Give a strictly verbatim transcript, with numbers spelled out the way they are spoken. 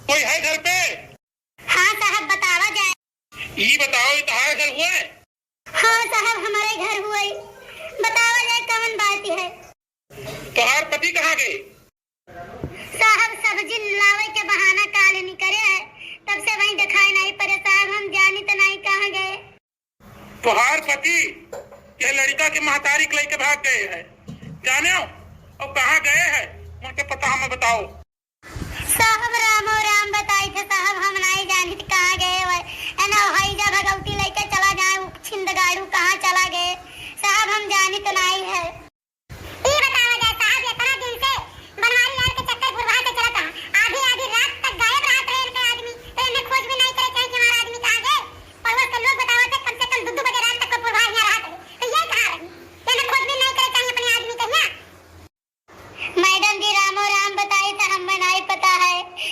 कोई है घर पे? हाँ साहब, बतावा जाए। ई बताओ, ई तोहार घर हुए? हाँ साहब, हमरे घर हुए। बतावा जाए, कवन बात है? तोहार पति कहाँ गए? साहब, सब्जी लावे के बहाना काल निकरे है, तब से वहीं दिखाई नहीं पड़े साहब, हम जानी तो नहीं कहाँ गए। तोहार पति ये लड़का के महतारी के लेके भाग गए हैं, जाने हो? और कहाँ गए हैं, उनके पता हमें बताओ।